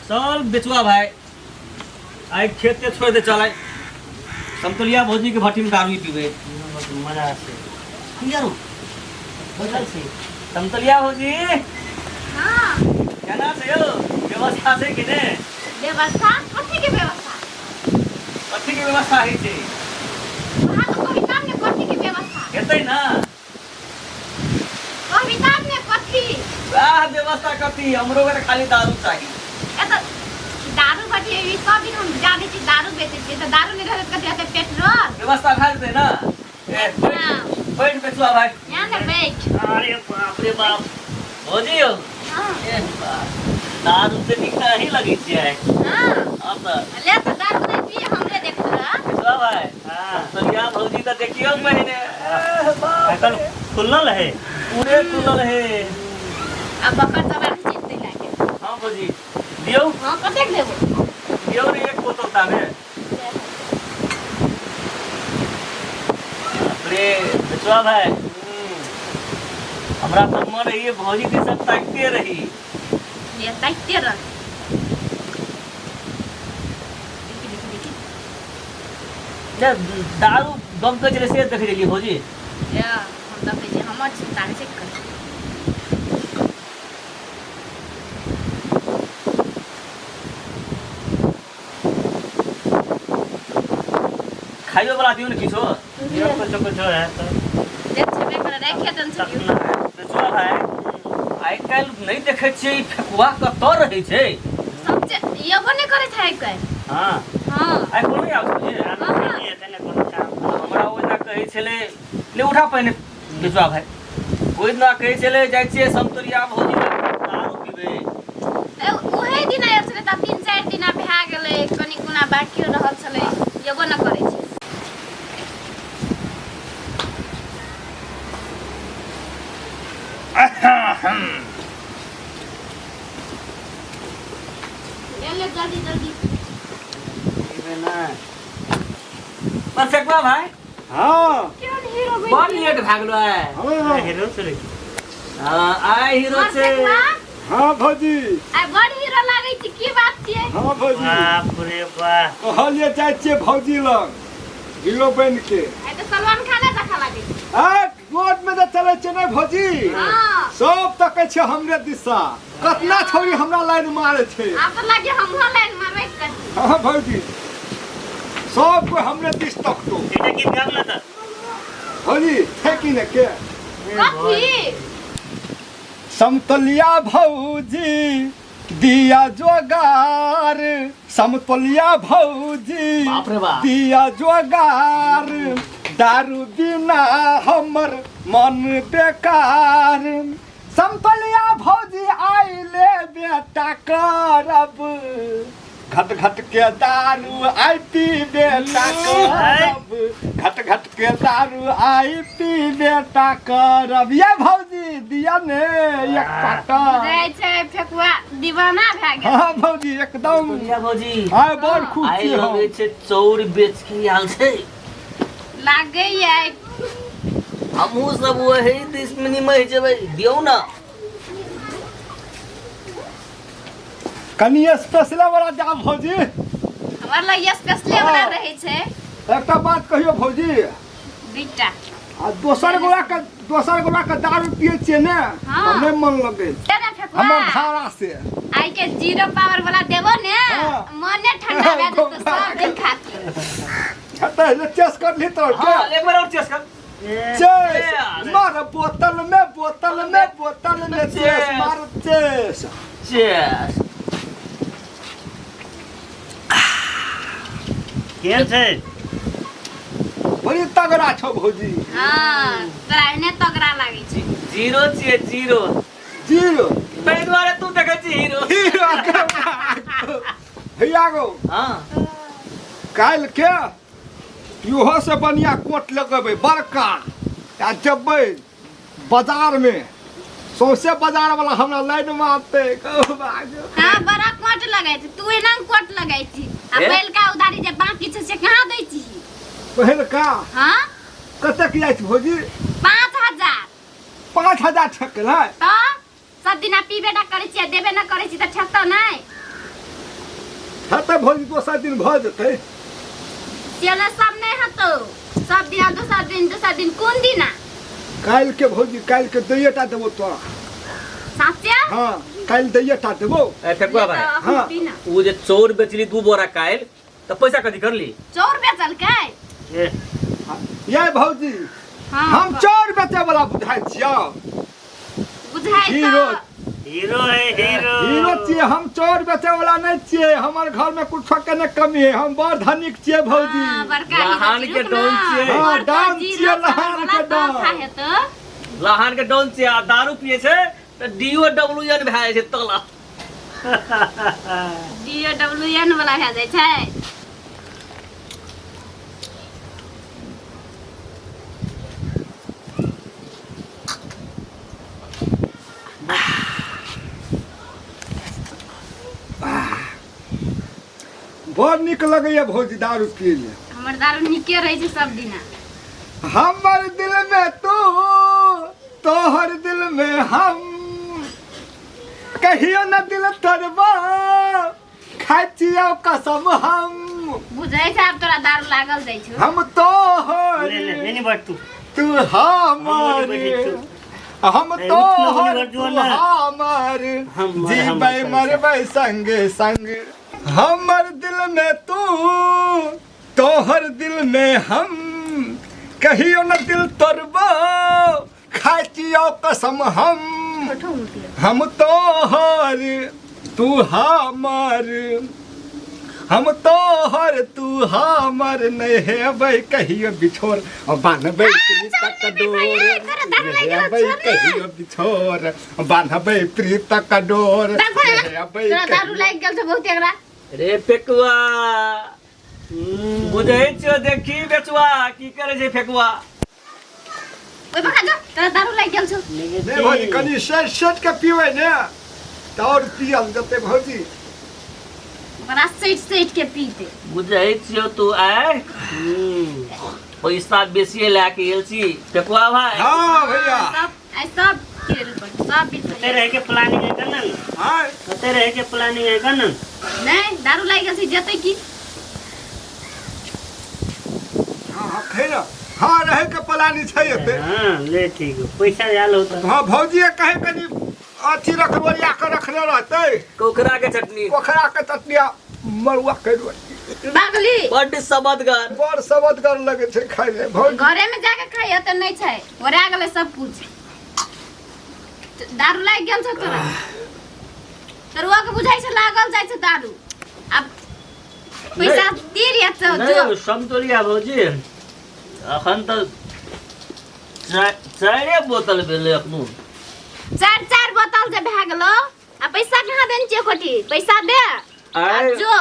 चल बेचुआ भाई, आइ खेत छोड़ दे, चल आइ समतोलिया भौजी के भट्टी में दारू पीबे। मजा छै। यारो बैठल छी समतोलिया भौजी? हाँ। केना छै यौ, व्यवस्था छै कि ने? व्यवस्था? कथी के व्यवस्था? कथी के व्यवस्था होइ छै? अहाँ तऽ कहबी तब ने कथी के व्यवस्था। हेतै ने। कहबी तब ने कथी। वएह व्यवस्था कथी, हमरो के खाली दारू चाही। ए तऽ दारू बटी ई सब दिन हम जानै छी दारू बेचै छियै, तऽ दारू नहि रहत कथी हेतै? पेट्रोल। व्यवस्था भए जेतै ने। ए बैठ। हाँ। बैठ बेचुआ भाई। यहाँ ने बैठ। अरे बाप रे बाप, भौजी यौ। हाँ। ए बाप, दारू से नीक तऽ अहीं लगै छियै। हाँ। आब तऽ ले तऽ दारू नहि पिए, हमरे देख रहा। बेचुआ भाई। हाँ। तलिया भौजी तऽ देखियौ पहिने। ए बाप एखन रे। खुलल है? पूरे खुलल है। अब बकर तबर चिंते लागे। हाँ भौजी, दियौ। हाँ, कतेक लेबो? दियौ ने एक बोतल तामे। बाप रे बेचुआ भाई, हमरा तऽ मन रहिए भौजी के सब ताकिते रही। ये ताकिते रह, देखी देखी देखी। ने दारू गमकै छलै से देख लेलियै भौजी। या हम देखै छी, हमर चिंता नहि छै कहीं। खाइयो वाला दियौ ने किछो। दियौ कुछो, कुछो है तऽ। देख छेबे करे, राखि देन छलियौ। बेचुआ भाई, आइ काल्हि नहि देखै छियै ई फेकुआ कतऽ रहै छै? सब जे एबो नहि करै छै आइ काल्हि। हाँ। हाँ। आइ कोनो नहि आबै छै? आब नहि हेतै ने कोनो काम। हमरा ओहि दिना कहै छलै, ले उठा पहिने बेचुआ भाई, ओहि दिना कहै छलै जाइ छियै समतोरिया भौजी लग दारू पीबै। ए, उहे दिन आयल छलै तऽ 3-4 दिना भए गेलै, कनि गुना बाकियो रहल छलै, एबो नहि करै छै। ले ले, जल्दी जल्दी। पीबै ना। पर फेकुआ भाई। हाँ। केहन हीरो बनि बड़ गेल। लेट भए गेलो आइ। हाँ। हीरो छलै। हाँ, आइ हीरो और छै। फेकुआ? हाँ भौजी। आइ बड़ हीरो लागै छै, की बात छियै? हाँ भौजी। बाप रे बाप। कहलिए जाइ छियै भौजी लग हीरो बनि के। आइ तऽ सलमान खाने जकाँ लागै छै। आ रोड में जे चलै छै ने भौजी, हाँ। सब तकै छै हमरे दिशा, कतना छौरी हमरा लाइन मारे छै। आब तऽ लागे हमरो लाइन मारबै कथी। हाँ भौजी, सब कोई हमरे दिस तकतो। एकटा गीत गाब ने तऽ। भौजी छै कि ने के? कथी? समतलिया भौजी दिया जोगार, समतोलिया भौजी बाप रे बाप। दिया जोगार, दारू बिना हमर मन बेकार, समतोलिया भौजी आइले बेटा करब, घट घट के दारू I P बेटा करब, घट घट के दारू I P बेटा करब। ये भौजी दिया ने एक पाटा। रहै छै फेकुआ दीवाना भए गेल। हाँ भौजी, एकदम। दुनिया भौजी। आइ बड़ खुश आइ छी हम। लगै छै चौर बेच के आयल छै। लागैया। हमहूँ सब वही दुश्मनी में जेबै, दियौ ना। कनि स्पेशले वाला जाब भौजी। हमर लग स्पेशले वाला हाँ। रहै छै। एकटा बात कहियो भौजी? दूटा। आ दोसर गोला के, दोसर गोला के दारू पिए छियै ने? हाँ। तऽ नहि मन लगै दे ने फेकुआ। हमर धारा से। आइ के जीरो पावर वाला देबो ने, हाँ। मने ठंडा भए जेतौ सब दिन खातिर। तऽ चेस कर ली तो हाँ, एक बार और चेस कर। चेस मार, बोतल में, बोतल में, बोतल में चेस मार, चेस। चेस। केहन छै? बड़ी तगड़ा छौ भौजी। हाँ, तोरा एहने तगड़ा लागै छै। जीरो छियै, जीरो। जीरो। ताहि दुआरे तू देखै छी हीरो। हीरो भैया गो। हाँ। काल्हि के इहो से बढ़िया कोट लगेबै बड़का, आ जेबै बाजारमे, सौंसे बाजार वाला हमरा लाइन मारतै। हाँ, बड़ा कोट लगै छै, तू एना कोट लगै छी आ ए? पहिलका उधारी जे बाकी छै से कहाँ दै छी? पहिलका? हाँ। कतेक जाइ छै भौजी? 5000। 5000 ठकल है? तऽ सब दिना पीबे ना करै छियै, देबे ना करै छी, तऽ ठकतौ नहि? हेतै भौजी दोसर दिन भऽ जेतै। चले सब नहीं हेतौ, सब दिना दोसर दिन दोसर दिन कोन दिना? काल्हि के भौजी, काल्हि के दैये टा देबो तोरा। साचे? हाँ, काल्हि दैये टा देबो। ए फेकुआ भाई, हाँ। ओ जे चोर बेचली 2 बोरा काल्हि, तऽ पैसा कथी करली? चोर बेचलकै? ए ये भौजी, हाँ, हम चोर बेचे वाला बुझाइ छियौ? बुझाइ हीरो। तऽ हीरो है, हीरो। हीरो छियै हम, चोर बेचे वाला नहीं छियै। हमर घर में कुछो के नहीं कमी है, हम बड़ धनिक छियै भौजी। हाँ, बड़का हीरो लहान छी, के रुक ना। डॉन छियै। हाँ, बड़का डॉन जीरो छियै, लहान वाला के डॉन। तब हेतौ। लहान के डॉन छियै आ दारू पिए छै तऽ डी ओ डब्ल्यू एन भए जाइ छै तला। डी ओ डब्ल्यू एन वाला भए जाइ छै। बड़ नीक लगैया भौजी दारू पियै ले। हमर दारू नीके रहै छै सब दिना। हमर दिल में तू, तोहर दिल में हम, कहियो न दिल तोड़बो, खाइ छियौ कसम हम। बुझै छै आब तोरा दारू लागल जाइ छौ। हम तोहर, ले ले, नहीं बैठ तू, तू हमर, हम ए, उठ ना, तोहर, उठ तू ना। हमर, हमर, जीबै हमर, मरबै संगे संग। हमर दिल में तू, तोहर दिल में हम, कहियो न दिल तोड़बो, खाइ छियौ कसम हम। हम तोहर, तू हमर, हम तोहर, तू हमर, नहीं हेबै कहियो बिछोर, बान्हबै प्रीतक डोर, नहीं हेबै कहियो बिछोर, बान्हबै प्रीतक डोर, नहीं हेबै तोरा दारू कहियो। लागि गेल छौ बहुत एकरा। रे फेकुआ, बुझै छियौ, देखी बेचुआ की करै छै फेकुआ। ओइ बका जो, तोरा दारू लागि गेल छौ। नहीं भौजी, कनी सेट सेट के पीबै ने तऽ आओर पियल जेतै भौजी। बड़ा सेट सेट के पीते। बुझै छियौ तू आय पैसा बेसिए लए के गेल छी फेकुआ भाई। हाँ भैया। सब आइ सब खेल पर सब कते बितल। रहे के प्लानिंग है कनन? हाँ। कते रहे के प्लानिंग है कनन? नहीं, दारू लागि गेल छै, जेतै की? हाँ हाँ, खैर हाँ, रहे के प्लानिंग छै एते। हाँ ले ठीक है, पैसा आयल होता। हाँ भौजी कहे कनी अथी रखबो या के रखले रहतै। कोखरा के चटनी। पोखरा के चटनी आ मरुआ के रोटी। बागली। बड्ड समदगर। बड़ समदगर लगै छै खाय मे भौजी। घरे में जाके खाइ एते नहीं छै, ओरा गेलै सब कुछ। दारू लागि गेल छौ तोरा। तरुआ के बुझाइ छै लागल जाइ छै दारू। आब पैसा दे रिया छौ जो। नहीं, समतोलिया भौजी अखन तऽ चारे बोतल भेलै अखनो। चार चार बोतल जे भए गेलो, आ पैसा कहाँ देने छियै कोठी? पैसा दे। आय। आब जो।